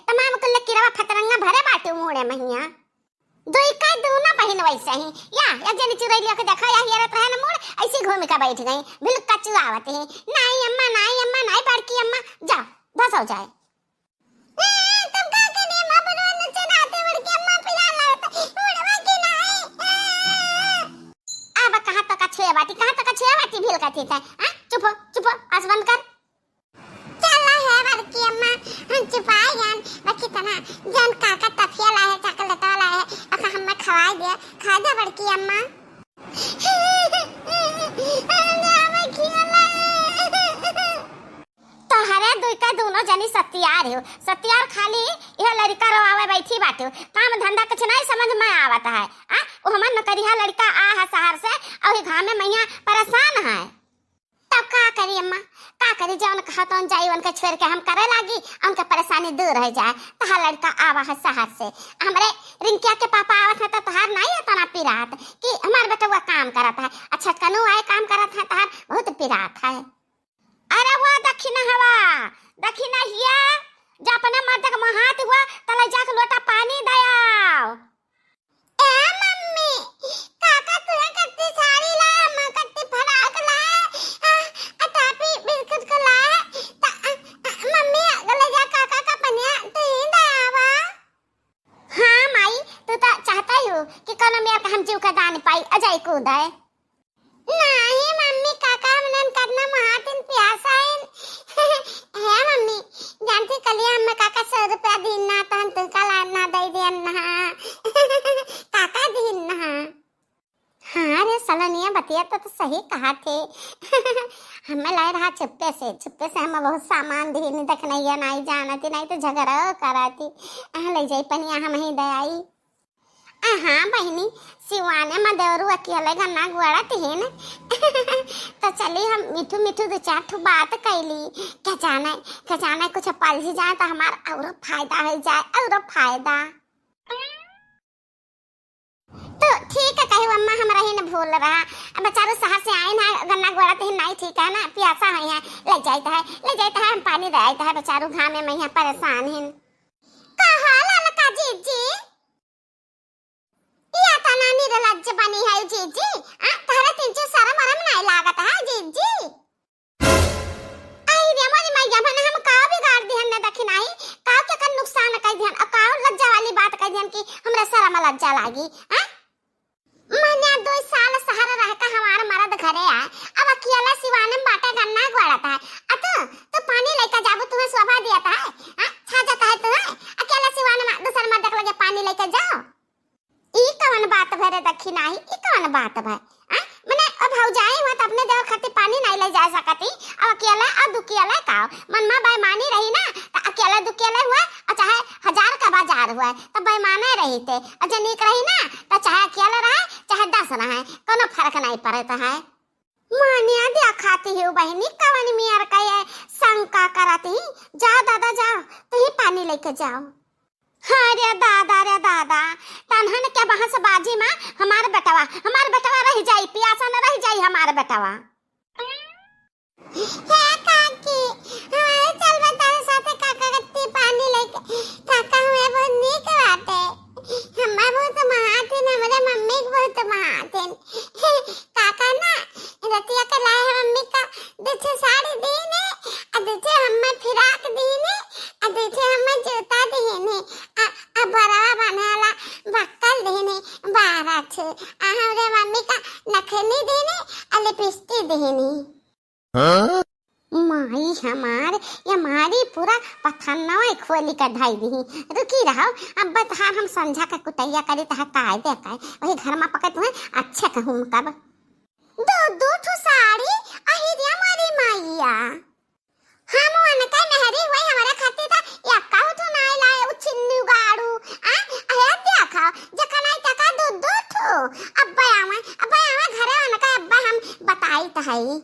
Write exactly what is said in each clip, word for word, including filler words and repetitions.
तमाम कुल किरवा फतरंगा भरे बाटे मुड़े महिया। दुई का दूना बहिन वैसे ही। या, एक जनी चुरैलिया के देखा, या हियरत रहे न मुड़, ऐसी घूम के बैठ गई। भिलुक का चुआवत ही। नाई अम्मा, नाई अम्मा, नाई बड़की अम्मा, जा, धसो जाए। ए, तुम का करिए माँ, बुलवा नीचे नाते बड़की अम्मा पिला लागत, मुड़वा की नाई। ए। अब कहाँ तो का छुए बाटी, कहाँ तो का छुए बाटी भिल का थी था। हाँ? चुप हो, चुप हो, आँस बंद कर। चला है बड़की अम्मा, हम चुपाई जान, बाकी तना जौन काका टफिया लाए है, चॉकलेट वाला है, अका हमें खवाई दे, खा दे बड़की अम्मा। तोहरे दुई का दोनों जनी सतियार हो, सतियार खाली यह लड़का रोआवे बैठी बाटे हो, काम धंधा कुछ नहीं समझ में आवत है। आ, वो हमार नौकरिया लड़का आ है शहर से, और ये घामे मैया परेशान है। तब का करी अम्मा, का करी, जौन कहा तौन जाई, उनके छोड़ के हम करे लागी, उनके परेशानी दूर रह जाए। तहार लड़का आवा है शहर से, हमरे रिंकिया के पापा आवत है तो तहार नहीं है तना पिरात कि हमार बेटवा काम करत है। अच्छा कनु आए काम करत है, तहार बहुत पिरात है। अरे वो दखिना हवा, दखिना हिया, जा अपने मर्द के मुहात हुआ, तले जाके लोटा पानी दयाओ। ए मम्मी, काका तुहे कत्ती साड़ी लाए, अम्मा कत्ती फराक लाए, आ, आ टाफी बिस्कुट को लाए, त, आ, आ, मम्मी अगले जा काका का पनिया तुही दयावा। हाँ माई, तू तो चाहता ही हो कि कोनो मेर का हम जीव का दान पाई, अजय कूदे। नाही मम्मी, काका हमनन कतना महातिन प्यासा आइन। हे मम्मी, जानती कलिया हम काका सौ रुपया दीन ना, तहन तू का लान ना दे दियन ना। काका दीन ना। हाँ रे सलोनिया, बतिया तो, तो सही कहा थे। हमें लाए रहा छुप्पे से, छुप्पे से हमें बहुत सामान दीन, देखनैया नाई जानती, नाई तो झगड़ा कराती। आ ले जाई पनिया हम ही दे आई। अ, हाँ बहिनी, सिवाने में देवरू अकेले गन्ना गुआड़त हिन। तो चली हम मिठू मिठू दो चार ठो बात कैली। क्या जाने, क्या जाने कुछ पलझी जाए तो हमार औरो फायदा हो जाए, औरो फायदा। तो ठीक है, कही अम्मा, हम रही न भूल रहा। अब बेचारू शहर से आए ना, गन्ना गुआड़त हिन, नहीं ठीक है ना, प्यासा है, ले जाइत है, ले जाइत है, हम पानी दे आइत है, बेचारू घामे में यहाँ परेशान हिन। कहा ललका जीजी? या तना निर्लज्ज बनी है जीजी, आ, तहरे तिनचे शरम वरम नाई लागत है जीजी? आई रे मोरी मैया, मने हम काव बिगाड़ दिहन न दखिनाही, काव के कर नुकसान कर दिहन, और काव लज्जा वाली बात कर दिहन कि हमरा शरम लज्जा लागी, आ? मने दो साल शहर रह के हमार मरद घरे आए, अब अकेला सिवाने में बाटे गन्ना गोड़त है, आ तू, तू पानी लेके जाबू, तुम्हें शोभा दिया था, आ? छा जाता है तुम्हें, अकेला सिवाने में दूसर मर्द के लगे पानी लेके जाओ। ई कवन बात भय रे दखिनाही, ई कवन बात भय? आ? मने, अब भौजाई हुआ त अपने देवर खातिर पानी नाई ले जा सकती, अब अकेले और दुकेले का? मन में बेईमानी रही ना, त अकेले दुकेले हुआ, और चाहे हजार का बाजार हुआ, त बेईमाने रही थे। और जे नीक रही ना, त चाहे अकेले रहे, चाहे दस रहे, कोनो फर्क नाई पड़त है। मानिया दिया खाती ही बहिनी, कवन मियर का ये शंका करत ही? जाओ दादा जाओ, तू ही पानी लेके जाओ। हाँ रे दादा, रे दादा, तनहन के बहसबाजी में हमार बेटवा, हमार बेटवा रह जाई, पियासा न रह जाई हमार बेटवा। हे काकी, हमारे चल बताओ साथे काका कत्ती पानी लेके, काका हमें बहुत नीक बाटे, हमें बहुत महातिन, हमारे मम्मी के बहुत महातिन। काका ना, रतिया के लाए हैं मम्मी का दू ठे साड़ी दीने, आ दू ठे हम्मे फिराक दीने, आ दू ठे हम्मे जूता दीने, आ, आ बरवा बान्हे वाला बक्कल दीने, बारह ठे, आ हमरे मम्मी का नखनी दीने, आ लिपस्टिक दीने। हाँ? माई हमार, ये मारी पूरा पथन्नवा खोली के ढाई दीही। रुकी रहो, अब बतहार हम संझा के कुटैया करी तहा काय दे काय। वही घर में पकड़ तुम्हें अच्छे कहूँ कब। दो, दो ठो साड़ी, अहिरिया मारी माइया। हम उनके मेहरी हुई, हमारे खातिर त एक्का ठो नाई लाए, उ चिन्नू गाड़ू। आ, अहे देखा, जका नाई तका दो, दो ठो। अब्बे आवे, अब्बे आवे घरे उनका, अब्बे हम बताई त हई।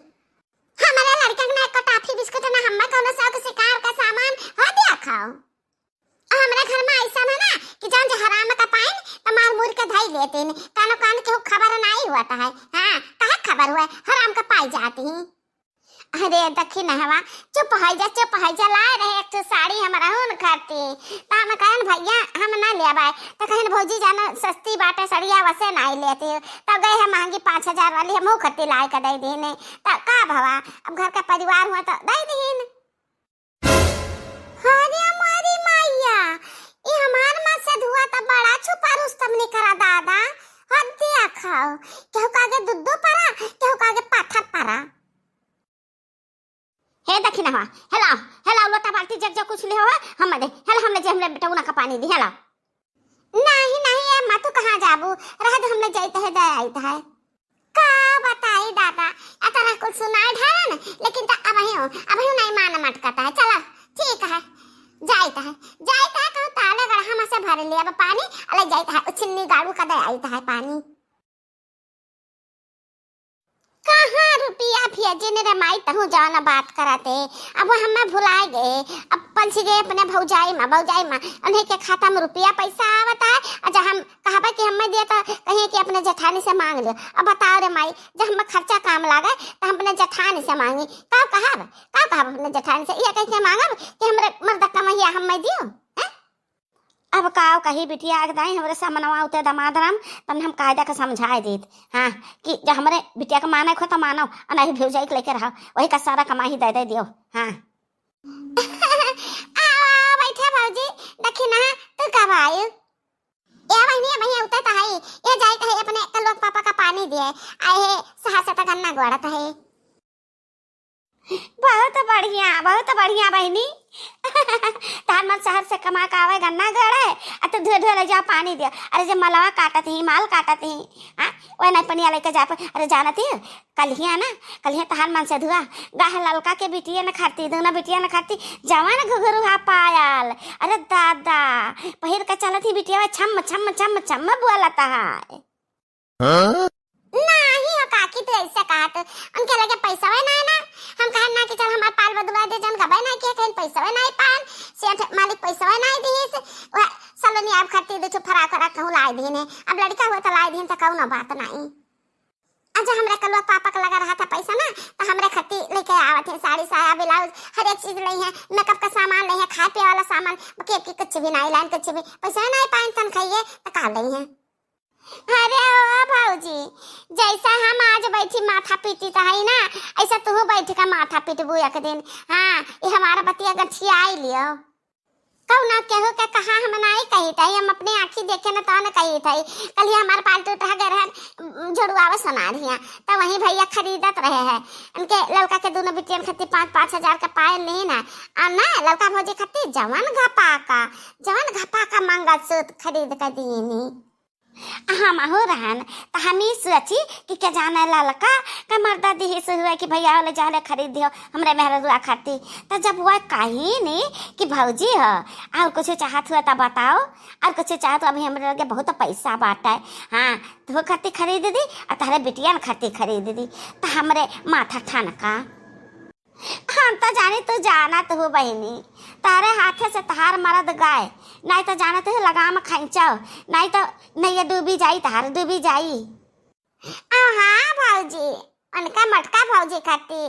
हमारे लड़कन के ना एको टाफी बिस्कुट ना, हम्मे कोनो शौक सिंगार का सामान हो देखा। आ हमरे घर में ऐसा है ना कि जौन जे हराम का पाइन त मार मुर के धई लेतिन, कानो कान के खबर नाई हुआ त है। हाँ, कहे खबर हुआ, हराम का पाई जाती। अरे दखिनहवा, चुप होइ जा, चुप होइ जा, लाए रहे एक ठो साड़ी हमरहून खरती। त हम कहन, "भइया, हम ना लेबै।" त कहन, "भौजी जाना सस्ती बाटे सड़िया, वसे नाई लेती।" तब गए है महंगी पाँच हजार वाली, हमहू खरती लाए के दे दीने। त का भवा, अब घर का परिवार हुआ त दे दीन। अरे मोरी मैया, ई हमार माँ से धुआ त बड़ा छुपा रुस्तम निकरा दादा। हद दिया खाओ, केहू का आगे दुद्दू परा, केहू का आगे पाथर परा। हे दखिनहवा, हेलाओ, हेलाओ, लोटा बाल्टी जग जग कुछ ले हो, हम दे, हेला, हमने जे हमरे बेटउना का पानी दी, हेलाओ। नहीं, नहीं, ए माँ, तू कहाँ जाबू? रह दे, हमने जाइत है, दे आइत है। का बताई दादा, ए तरह कुछ सुनाए ढारन, लेकिन त अबहियो, अबहियो नहीं मान मटकता है। चला, ठीक है, जाइत है, जाइत है, कहूँ ताले गड़हा में से भर ले अब पानी, अले जाइत है, उछिन्नी गाड़ू का दे आइत है पानी। कहाँ रुपया भेजिन रे माई, तहूँ जौन बात करत है। अब हमें भुलाए गए, अब पलछ गए अपने भौजाई मा, भौजाई मा, उन्हीं के खाता में रुपया पैसा आवत है, और जब हम कहबे कि हमें दिया तो कहिए कि अपने जेठानी से मांग लियो। अब बताओ रे माई, जब हमें खर्चा काम लागे तो हम अपने जेठानी से मांगी, का कहब, का कहब अपने जेठानी से? ये कह के मांगब कि हमरे मर्द कमैया हमें दियो, हैं? अब का कही बिटिया, एक दाई हमरे सामनवा उते दमाद राम, तन हम कायदा के समझाए देत, हाँ, कि जब हमरे बिटिया के माने खो तो मानो, और नहीं भौजाई के लेके रहो, वही का सारा कमाई दे दे दियो, हाँ। आओ, आओ, बैठे भौजी, दखिनहा, तू कब आयु? ए बहिनी, ए बहिनी, उते तो है, ये जाइत है अपने कलुआ के पापा का पानी दिए, आए है शहर से तो गन्ना गोड़त है। बहुत बढ़िया, बहुत बढ़िया बहिनी। तहार मन शहर से कमा के आवे, गन्ना गड़े, आ तू ढेर ढेर ले जाओ पानी दे। अरे जे मलवा काटत ही, माल काटत ही, हाँ, वह नहीं पनिया लेके जा प-, अरे जानत ही, कलिया ना, कलिया तहार मन से धुआ, गाह ललका के बिटिया न खरती, दोनों बिटिया न खरती, जवान घुघरू हा पायल। अरे दादा, पहिर के चलत ही बिटिया, छम, छम, छम, छम बोलत है। हाँ? नाही हो काकी, तू ऐसे कहत, उनके लगे पैसवे नाही ना। हम कहन ना कि चल हमार पाल बदलवा दे, जन गबे नाही किया, कहीं पैसवे नाही पान, सेठ मालिक पैसवे नाही दिहिस। वह सलोनी अब खरती दे छो फराक फराक कहूँ लाई दीन है। अब लड़का हुआ तो लाई दीन तो कौनो बात नाही। अच्छा, हमरे कलुआ पापा के लगा रहा था पैसा ना, तो हमरे खरती लेके आवत है, साड़ी, साया, ब्लाउज, हर एक चीज लई है, मेकअप का सामान लई है, खाए पिए वाला सामान, बाकी एक कुछ भी नाही लाइन, कुछ भी पैसा नाही पाइन, तन खाइए तो का लई है। अरे ओ भौजी, जैसा हम आज बैठी माथा पीटी त हई ना, ऐसा तू बैठ के माथा पीटबू एक दिन। हाँ, ये हमारा बतिया गठियाई लियो। कौना केहू के कहा हम नाई कही थई, हम अपने आँखी देखे न तौन कही थई। कल ही हमार पालतू टह गए रहन, उम, झोड़ुआवा सोनार हिया, त वहीं भैया खरीदत रहे हैं। उनके ललका के दोनों बिटियन खातिर पाँच, पाँच हजार के पायल ली ना, आ ना ललका भौजी खातिर जवन घपा का, जवन घपा का मंगलसूत्र खरीद के दीनी। हमहू रहन, त हम ई सोची कि के जाने ललका के मर्दा दिहिस हुए कि भैया होले जाले खरीद दियो हमरे मेहररुआ खाती। त जब वह कही नी कि भौजी हो, और कुछ चाहत हुआ त बताओ, और कुछ चाहत हुआ, अभी हमरे लगे बहुत पैसा बाटे, हाँ, तो खाती खरीद दी, और तहरे बिटियन खाती खरीद दी, त हमरे माथा ठनका। हम त जानी तू जानत हो बहिनी, तारे हाथे से तहार मरद गाय, नाई त जानत हो लगाम खैंचव, नाई त नैया डूबी जाई, तहार डूबी जाई। आ हाँ भौजी, उनका मोटका भौजी खाती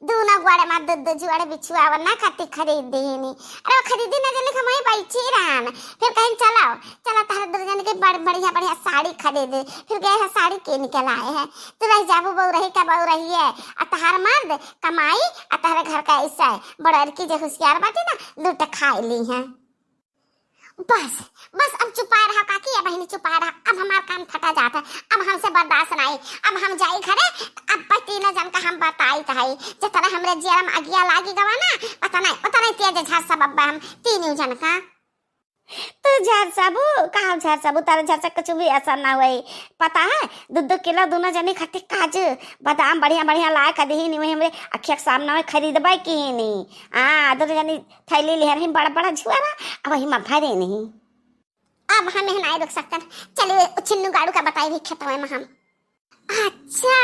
दूनो गोड़े मा दू दू जुआड़ बिछुआ वरना खाती खरीद दीनी। अरे वो खरीदी ना जल्दी, हम वहीं बैठी रहन, फिर कहीं चलो, चलो तहार दू जन के बड़ बढ़िया बढ़िया साड़ी खरीद, फिर गए हैं साड़ी कीन के लाए हैं। तू रह जाबू बउरही का बउरही है, आ तहार मर्द कमाई, आ तहरे घर का ऐसा है, बड़रकी जे हुसियार बाटी ना, लूट खाए ली हैं। बस, बस अब चुपाए रहा काकी, अब बहिनी चुपाए रहा, अब हमार कान फटा जात है, अब हमसे बर्दाश्त नहीं, अब हम जाई घरे, अब तीनों जन का हम बताई त हई, जितना हमरे जियरम अगिया लागी गवा ना, उतना, उतना तेज झरसा बब्बा हम तीनों जन का। तू झरसबू, का हम झरसबू? तारे झरसा कुछ भी असर ना होई। पता है, दू दू किलो दोनों जनी खातिर काजू, बादाम बढ़िया बढ़िया लाए के दीही, नी वही हमरे अखिया के सामने में खरीदबे की नी। हाँ, दोनों जनी थैली लिहे रही, बड़ा बड़ा झुआरा, अब वही में भरे नहीं। अब हम यहाँ नहीं रुक सकते, चलिए छिन्नू गाड़ू का बताई भी खेतवा में हम। अच्छा,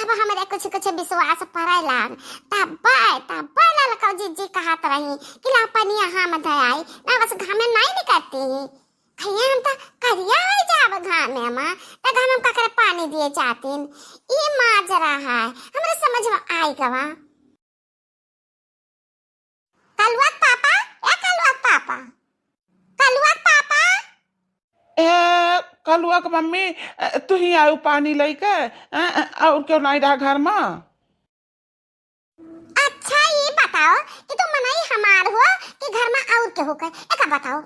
अब हमरे कुछ कुछ विश्वास पड़े लाग। तब्बे, तब्बे ललका जिज्जी कहत रही कि ला पनिया हम धयाई, ना बस घामे नहीं निकलती। खैया हम त करिया हो जाब घामे मा, त घामे मा ककरे पानी दिए जातीन। ई माजरा है, हमरे समझ में आई गवा। कलुआ के पापा, ए कलुआ के पापा, कलुआ के पापा। ए, कलुआ के मम्मी, ए, तू ही आयु पानी लइके, ए, ए, और केहू नाई रहा घर मा? अच्छा, ई बताओ कि तू मनई हमार हो कि घर मा और केहू के, एका बताओ।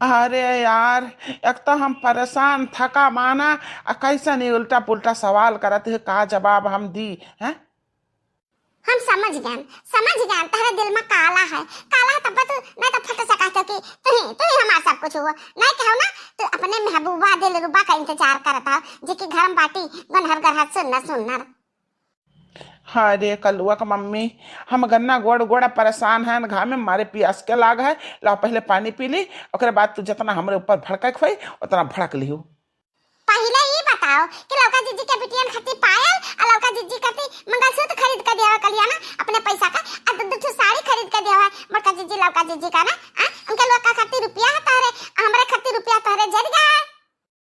अरे यार, एक तो हम परेशान, थका माना, आ कैसन ई उल्टा पुल्टा सवाल करत है, का जवाब हम दी, हैं? हम समझ गए, समझ गए, तहरे दिल मा काला है, काला है तब तू, नहीं तो फट से कहते कि तू ही, तू ही हमार सब कुछ हो, नहीं कहो ना, तू अपने महबूबा दिलरुबा का इंतजार करत हो, जेकी घर मा बाटी गनहर गनहर सुन्नर सुन्नर। हाँ रे कलुआ के मम्मी, हम गन्ना गोड़ गोड़ परेशान हैं, घामे मारे पियास के लाग है। ला पहले पानी पी ली, ओकरे बाद तू जितना हमरे ऊपर भड़के खोई, उतना भड़क लिहू। पहिले ई बताओ कि लौका जिज्जी के बिटियन खातिर पायल आ लौका जिज्जी खातिर मंगलसूत्र खरीद के दिया कलिया ना अपने पैसा का, आ दू, दू ठो साड़ी खरीद के दिया है बड़का जिज्जी लौका जिज्जी का ना, आ उनके लोग का खातिर रुपया है तहरे, आ हमरे खातिर रुपया तहरे जरिया है।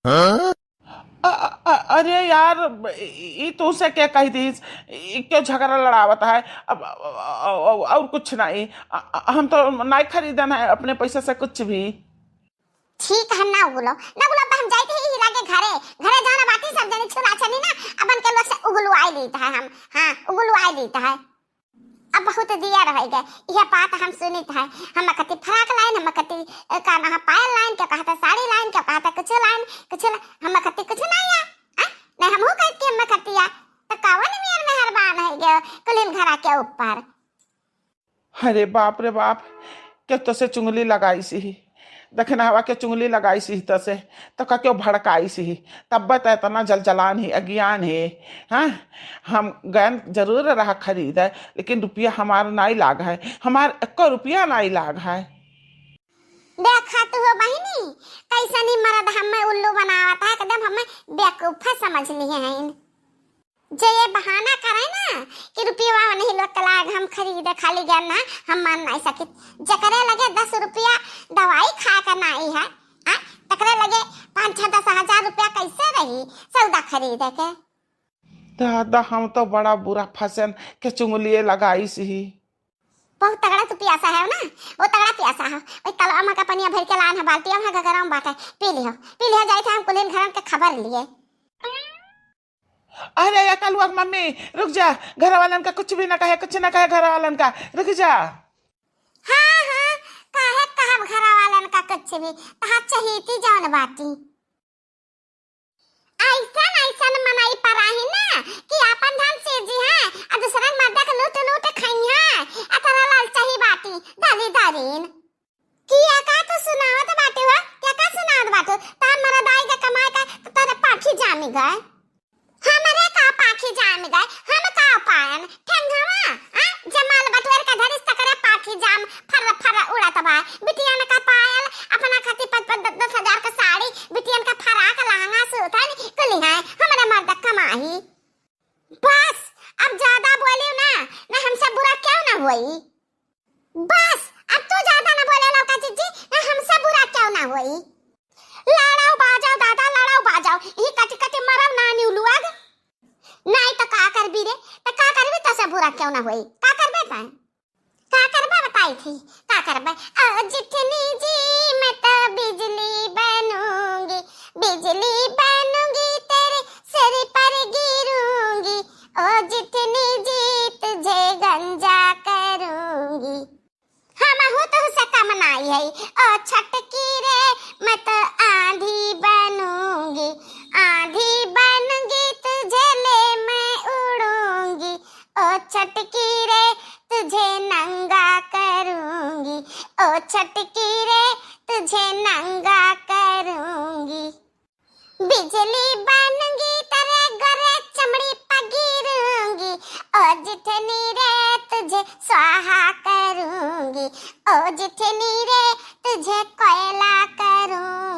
हाँ? अ-, अ-, अ-, अरे यार, ई, ई तू से के कह दीस? ई क्यों झगड़ा लड़ावत है? अब, अ-, अ-, अ-, और कुछ नहीं। अ-, अ-, हम तो नहीं खरीदन है अपने पैसा से कुछ भी। ठीक है, ना उगलो, ना उगलो, अब हम जाइत ही हीरा के घरे, घरे जाना बाटी सब जनी छुला छनी ना, अपन के लोग से उगलुआई लीत है हम, हाँ, उगलुआई लीत है। अब बहुत दिया रह गए, यह बात हम सुनित है। हम कति फ्राक लाइन, हम कति, ए, का नाम, पायल लाइन, के कहता साड़ी लाइन, के कहता कुछ लाइन, कुछ ला-, हम कति कुछ नहीं है, हैं? नहीं हमहू कहती हम कति आ, तो कवन मेर मेहरबान है गयो कुलिन घरा के ऊपर। अरे बाप रे बाप, के तो से चुंगली लगाई सी ही, दखिनहवा के चुंगली लगाई सी ही तसे, तो का क्यों भड़काई सी ही? तब तो इतना जलजलान ही, अज्ञान ही। हाँ, हम गैन जरूर रहा खरीद है, लेकिन रुपया हमार नाई लाग है, हमार एको रुपया नाई लाग है। देखा तू हो बहिनी, कैसन ही मर्द हमें उल्लू बनावत है, एकदम हमें बेवकूफा समझ लिए हैं। जे ये बहाना करे ना कि रुपया नहीं लोग के लाग हम खरीदे खाली गैन ना, हम मान नहीं सकित। जकरे लगे दस रुपया दवाई खाए का नाई है, आ, तकरे लगे पाँच छः दस हजार रुपया कैसे रही सौदा खरीदे के? दादा, हम तो बड़ा बुरा फंसन के चुंगलिए लगाई सी ही। बहुत तगड़ा तू पियासा है ना, बहुत तगड़ा पियासा है। ओई कलवा में का पनिया भर के लान है, बाल्टी में घगरा में बाटे, पी लिहो, पी लिहो, जाइत है हम कुलिन घरन के खबर लिए। अरे या कलुआ के मम्मी, रुक जा, घर वालन का कुछ भी ना कहे, कुछ ना कहे घर वालन का, रुक जा। हाँ, हाँ, काहे कहब घर वालन का कुछ भी, तहार चहीती जौन बाटी। ऐसन, ऐसन मनई पराही ना कि आपन धन सीजी है, आ दूसरा के मर्दा के लूट, लूट खाई है, आ तोरा लालचाही बाटी, दारी दारीन। किया का तू सुनावत बाटे हो? क्या का सुनावत बाटे? तार मरद आई के कमाए का, तो तोरे पाखी जामी गए। हमरे का पाखी जाम गए, हम का पायन? ठेंगवा, आ? जमाल बटुअर का धरिस तकरे पाखी जाम फर फर उड़त बा। बिटियन का पायल, अपना खातिर पाँच पाँच दस दस हजार का साड़ी, बिटियन का फराक लहंगा सूट है, कुली है, हमरे मर्द कमाही। बस, अब ज्यादा बोलियो ना, ना हमसे बुरा क्यों ना होई। बस, अब तू ज्यादा ना बोले लौका जिज्जी, ना हमसे बुरा क्यों ना होई। लड़ाओ बाजाओ दादा, लड़ाओ बाजाओ, ई कटी कटी मरब ना न्यू लुअग। नहीं तो का करबी रे, तो का करबी, तो से बुरा क्यों ना होई, का करबे तै? का करबे बताई थी, का करबे? ओ जिठनी जी, मैं तो बिजली बनूंगी, बिजली बनूंगी, तेरे सिर पर गिरूंगी। ओ जिठनी जी, तुझे गंजा करूंगी। हमहू तुहसे कम नाई है। ओ छटकी रे, मैं तो आंधी बनूंगी, आंधी बनूंगी, तुझे ले मैं उड़ूंगी। ओ छटकी रे, तुझे नंगा करूंगी। ओ छटकी रे, तुझे नंगा करूंगी। बिजली बनूंगी, तेरे गोरे चमड़ी पे गिरूंगी। ओ जिठनी रे, तुझे स्वाहा करूंगी। ओ जिठनी रे, तुझे कोयला करूंगी।